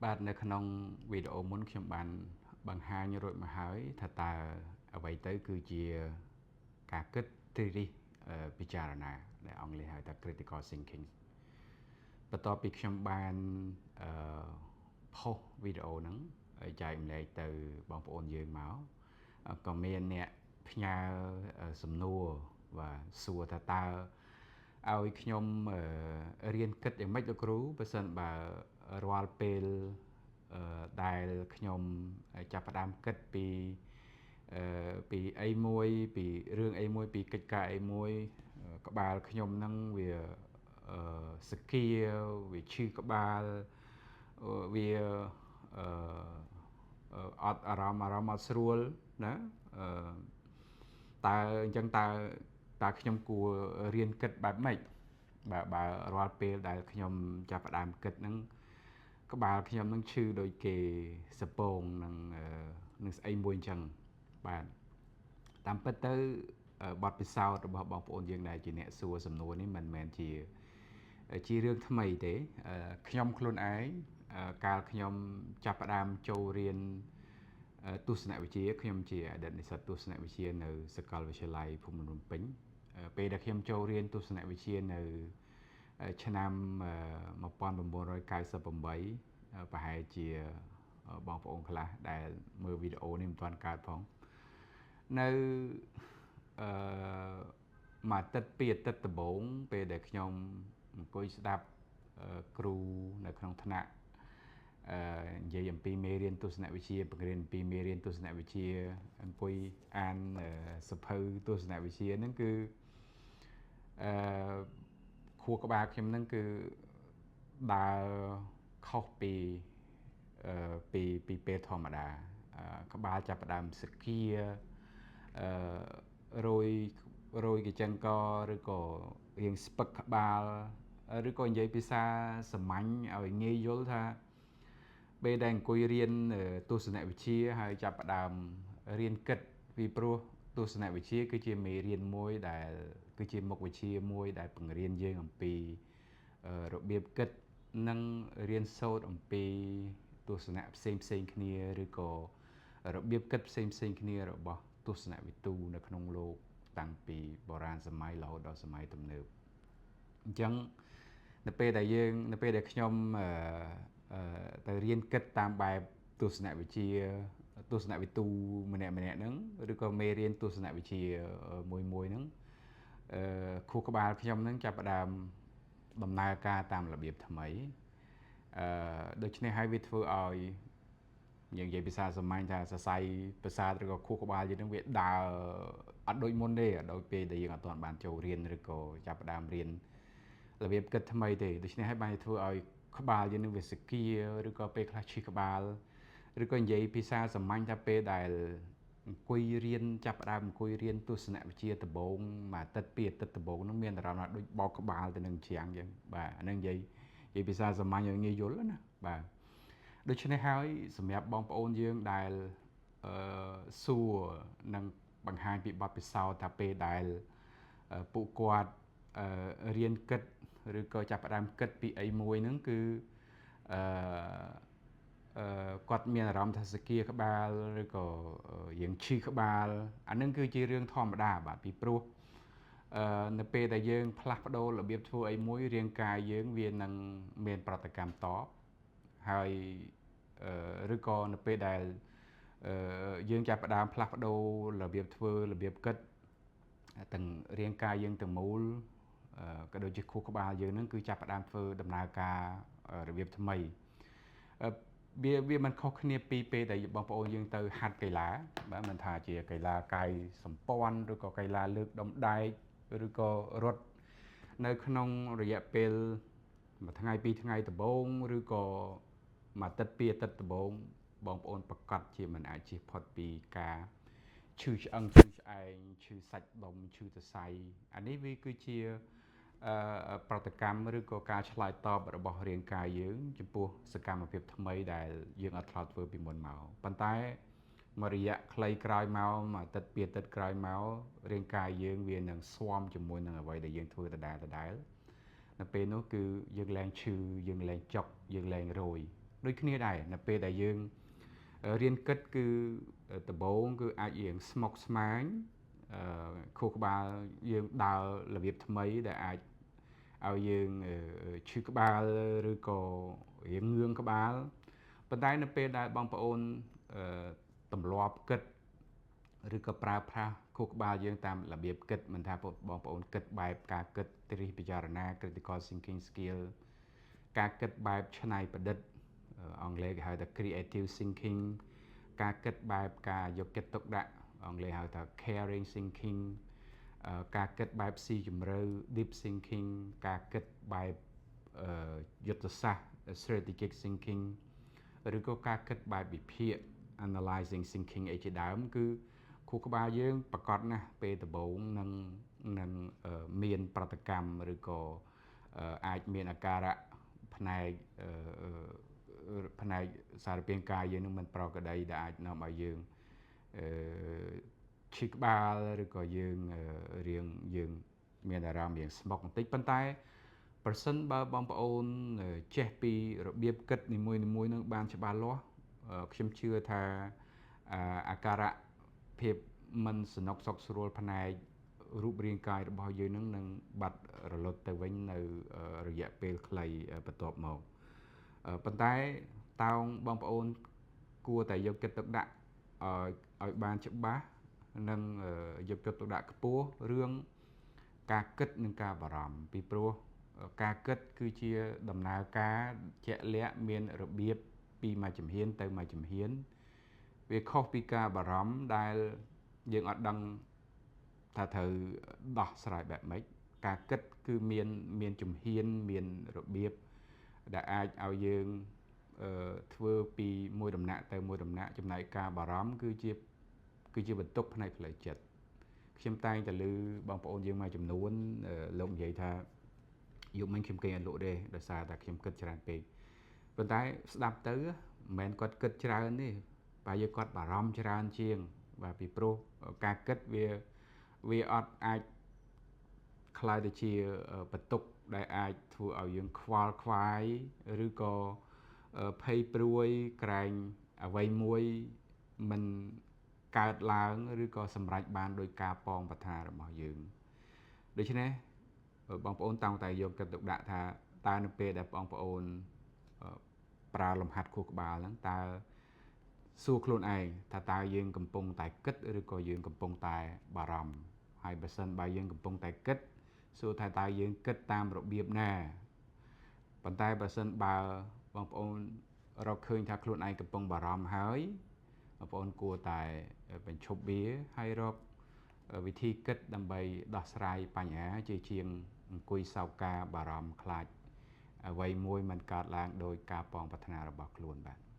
បាទនៅក្នុងវីដេអូមុនខ្ញុំបានបង្ហាញរួចមកហើយថាតើអ្វីទៅគឺជាការគិតត្រិះរិះពិចារណាដែលអង់គ្លេសហៅថា critical thinking បន្ទាប់ពីខ្ញុំបានអឺផុសវីដេអូហ្នឹងចែករំលែកទៅបងប្អូនយើងមកក៏មានអ្នកផ្ញើសំណួរបាទសួរថាតើឲ្យខ្ញុំរៀនគិតយ៉ាងម៉េចលោកគ្រូបើសិនបើរាល់ពេលដែលខ្ញុំចាប់ផ្ដើមគិតពីអីមួយពីរឿងអីមួយពីកិច្ចការអីមួយក្បាលខ្ញុំហ្នឹងវាសគាវាឈឺក្បាលវាអឺអត់អារម្មណ៍អារម្មណ៍អត់ស្រួលណាអឺតើអញ្ចឹងតើតើខ្ញុំគួររៀនគិតបែបម៉េចបាទបើរាល់ពេលដែលខ្ញុំចាប់ផ្ដើមគិតហ្នឹងក្បាលខ្ញុំនឹងឈឺដូចគេសពងនឹងនឹងស្អីមួយអញ្ចឹងបាទតាមពិតទៅបទពិសោធន៍របស់បងប្អូនយើងដែលជាអ្នកសួរសំណួរនេះមិនមែនជាជារឿងថ្មីទេខ្ញុំខ្លួនឯងកាលខ្ញុំចាប់ផ្ដើមចូលរៀនទស្សនវិជ្ជាខ្ញុំជាអតីតនិស្សិតទស្សនវិជ្ជានៅសាកលវិទ្យាល័យភូមិន្ទភ្នំពេញពេលដែលខ្ញុំចូលរៀនទស្សនវិជ្ជានៅឆ្នាំ1998ប្រហែលជាបងប្អូនខ្លះដែលមើលវីដេអូនេះមិនទាន់កើតផងនៅអឺមួយអាទិត្យពីរអាទិត្យដំបូងពេលដែលខ្ញុំអង្គុយស្ដាប់គ្រូនៅក្នុងថ្នាក់អឺនិយាយអំពីមេរៀនទស្សនវិជ្ជាបង្រៀនអំពីមេរៀនទស្សនវិជ្ជាអង្គុយអានសភៅទស្សនវិជ្ជាហ្នឹងគឺអឺខួរក្បាលខ្ញុំហ្នឹងគឺដើរខុសពីអឺពីពីពេលធម្មតាក្បាលចាប់ផ្ដើមសគាអឺរយរយកញ្ចឹងកឬក៏រៀងស្ពឹកក្បាលឬក៏និយាយភាសាសាមញ្ញឲ្យងាយយល់ថាពេលដែលអង្គុយរៀនទស្សនវិជ្ជាហើយចាប់ផ្ដើមរៀនគិតពីព្រោះទស្សនវិជ្ជាគឺជាមេរៀនមួយដែលគឺជាមុខវិជ្ជាមួយដែលបង្រៀនយើងអំពីរបៀបគិតនិងរៀនសូត្រអំពីទស្សនៈផ្សេងផ្សេងគ្នាឬក៏របៀបគិតផ្សេងផ្សេងគ្នារបស់ទស្សនវិទូនៅក្នុងលោកតាំងពីបុរាណសម័យរហូតដល់សម័យទំនើបអញ្ចឹងនៅពេលដែលយើងនៅពេលដែលខ្ញុំអឺទៅរៀនគិតតាមបែបទស្សនវិជ្ជាទស្សនវិទូម្នាក់ម្នាក់ហ្នឹងឬក៏មេរៀនទស្សនវិជ្ជាមួយមួយហ្នឹងអឺខួរក្បាលខ្ញុំហ្នឹងចាប់ផ្ដើមដំណើរការតាមរបៀបថ្មីអឺដូច្នេះហើយវាធ្វើឲ្យយើងនិយាយភាសាសាមញ្ញថាសរសៃប្រសាទឬក៏ខួរក្បាលយើងនឹងវាដើរអត់ដូចមុនទេអត់ដូចពេលដែលយើងអត់ទាន់បានចូលរៀនឬក៏ចាប់ផ្ដើមរៀនរបៀបគិតថ្មីទេដូច្នេះហើយបានធ្វើឲ្យក្បាលយើងនឹងវាសគាឬក៏ពេលខ្លះឈឺក្បាលឬក៏និយាយភាសាសាមញ្ញថាពេលដែលអង្គុយរៀនចាប់ផ្ដើមអង្គុយរៀនទស្សនវិជ្ជាដំបូងមួយអាទិត្យពីរអាទិត្យដំបូងហ្នឹងមានអារម្មណ៍ថាដូចបោកក្បាលទៅនឹងច្រាំងអញ្ចឹងបាទអាហ្នឹងនិយាយភាសាសាមញ្ញឲ្យងាយយល់ណាបាទដូច្នេះហើយសម្រាប់បងប្អូនយើងដែលអឺសួរនិងបង្ហាញពីបទពិសោធន៍ថាពេលដែលពួកគាត់រៀនគិតឬក៏ចាប់ផ្ដើមគិតពីអីមួយហ្នឹងគឺអឺអឺគាត់មានអារម្មណ៍ថាសគាក្បាលឬក៏រៀងឈឺក្បាលអានឹងគឺជារឿងធម្មតាបាទពីព្រោះអឺនៅពេលដែលយើងផ្លាស់ប្ដូររបៀបធ្វើអីមួយរាងកាយយើងវានឹងមានប្រតិកម្មតបហើយឬក៏នៅពេលដែលយើងចាប់ផ្ដើមផ្លាស់ប្ដូររបៀបធ្វើរបៀបគិតទាំងរាងកាយយើងទាំងមូលក៏ដូចជាខួរក្បាលយើងហ្នឹងគឺចាប់ផ្ដើមធ្វើដំណើរការរបៀបថ្មីវាមិនខុសគ្នាពីពេលដែលបងប្អូនយើងទៅហាត់កីឡាបាទមិនថាជាកីឡាកាយសម្ព័ន្ធឬក៏កីឡាលើកដុំដែកឬក៏រត់នៅក្នុងរយៈពេលមួយថ្ងៃពីរថ្ងៃដំបូងឬក៏មួយអាទិត្យពីរអាទិត្យដំបូងបងប្អូនប្រកាសជាមិនអាចជៀសផុតពីការឈឺឆ្អឹងឈឺឆ្អែងឈឺសាច់ដុំឈឺសរសៃអានេះវាគឺជាប្រតិកម្មឬក៏ការឆ្លើយតបរបស់រាងកាយយើងចំពោះសកម្មភាពថ្មីដែលយើងអត់ធ្លាប់ធ្វើពីមុនមកប៉ុន្តែមួយរយៈខ្លីក្រោយមកមួយអាទិត្យពីរអាទិត្យក្រោយមករាងកាយយើងវានឹងស៊ាំជាមួយនឹងអ្វីដែលយើងធ្វើដដែលដដែលនៅពេលនោះគឺយើងលែងឈឺយើងលែងចុកយើងលែងរយ ដូចគ្នាដែរនៅពេលដែលយើងរៀនគិតគឺដំបូងគឺអាចរៀងស្មុគស្មាញខួរក្បាលយើងដើររបៀបថ្មីដែលអាចឲ្យយើងឈឺក្បាលឬក៏រៀងងឿងក្បាលប៉ុន្តែនៅពេលដែលបងប្អូនទម្លាប់គិតឬក៏ប្រើប្រាស់ខួរក្បាលយើងតាមរបៀបគិតមិនថាបងប្អូនគិតបែបការគិតត្រិះពិចារណា critical thinking skill ការគិតបែបច្នៃប្រឌិតអង់គ្លេសគេហៅថា creative thinking ការគិតបែបការយកចិត្តទុកដាក់អង់គ្លេសហៅថា caring thinking ការគិតបែបស៊ីជម្រៅ deep thinking ការគិតបែបយុទ្ធសាស្ត្រ strategic thinking ឬក៏ការគិតបែបវិភាគ analyzing thinking អីជាដើមគឺខួរក្បាលយើងប្រកាសណាស់ពេលដំបូងនឹងមានប្រតិកម្មឬក៏អាចមានអាការៈផ្នែកផ្នែកសារពាង្គកាយយើងនឹងមិនប្រក្រតីដែលអាចនាំឲ្យយើងអឺឈឺក្បាលឬក៏យើងរៀងយើងមានអារម្មណ៍រៀងស្មុគបន្តិចប៉ុន្តែប្រសិនបើបងប្អូនចេះពីរបៀបគិតនីមួយៗនឹងបានច្បាស់លាស់ខ្ញុំជឿថាអាការៈភាពមិនសនុកសុខស្រួលផ្នែករូបរាងកាយរបស់យើងនឹងនឹងបាត់រលត់ទៅវិញនៅរយៈពេលខ្លីបន្ទាប់មកប៉ុន្តែតោងបងប្អូនគួរតែយកចិត្តទុកដាក់ឲ្យបានច្បាស់និងយកចិត្តទុកដាក់ខ្ពស់រឿងការគិតនិងការបារម្ភពីព្រោះការគិតគឺជាដំណើរការជាក់លាក់មានរបៀបពីមួយជំហានទៅមួយជំហានវាខុសពីការបារម្ភដែលយើងអត់ដឹងថាត្រូវដោះស្រាយបែបម៉េចការគិតគឺមានជំហានមានរបៀបដែលអាចឲ្យយើងធ្វើពីមួយដំណាក់ទៅមួយដំណាក់ចំណែកការបារម្ភគឺជាបន្ទុកផ្នែកផ្លូវចិត្តខ្ញុំតែងតែឮបងប្អូនយើងមួយចំនួនលោកនិយាយថាយប់មិញខ្ញុំគេងអត់លក់ទេដោយសារតែខ្ញុំគិតច្រើនពេកប៉ុន្តែស្ដាប់ទៅមិនមែនគាត់គិតច្រើនទេបើយើងគាត់បារម្ភច្រើនជាងបាទពីព្រោះការគិតវាអត់អាចក្លាយទៅជាបន្ទុកដែលអាចធ្វើឲ្យយើងខ្វល់ខ្វាយឬក៏ភ័យព្រួយក្រែងអ្វីមួយមិនកើតឡើងឬក៏សម្រេចបានដោយការប៉ងប្រាថ្នារបស់យើងដូច្នេះបងប្អូនតាំងតែយកចិត្តទុកដាក់ថាតើនៅពេលដែលបងប្អូនប្រើលំហាត់ខួរក្បាលហ្នឹងតើសួរខ្លួនឯងថាតើយើងកំពុងតែគិតឬក៏យើងកំពុងតែបារម្ភហើយបើសិនបើយើងកំពុងតែគិតសួរថាតើយើងគិតតាមរបៀបណាប៉ុន្តែបើសិនបើបងប្អូនរកឃើញថាខ្លួនឯងកំពុងបារម្ភហើយបងប្អូនគួរតែបញ្ឈប់វាហើយរកវិធីគិតដើម្បីដោះស្រាយបញ្ហាជាជាងអង្គុយសោកាបារម្ភខ្លាចអ្វីមួយមិនកើតឡើងដោយការប៉ងប្រាថ្នារបស់ខ្លួនបាទ។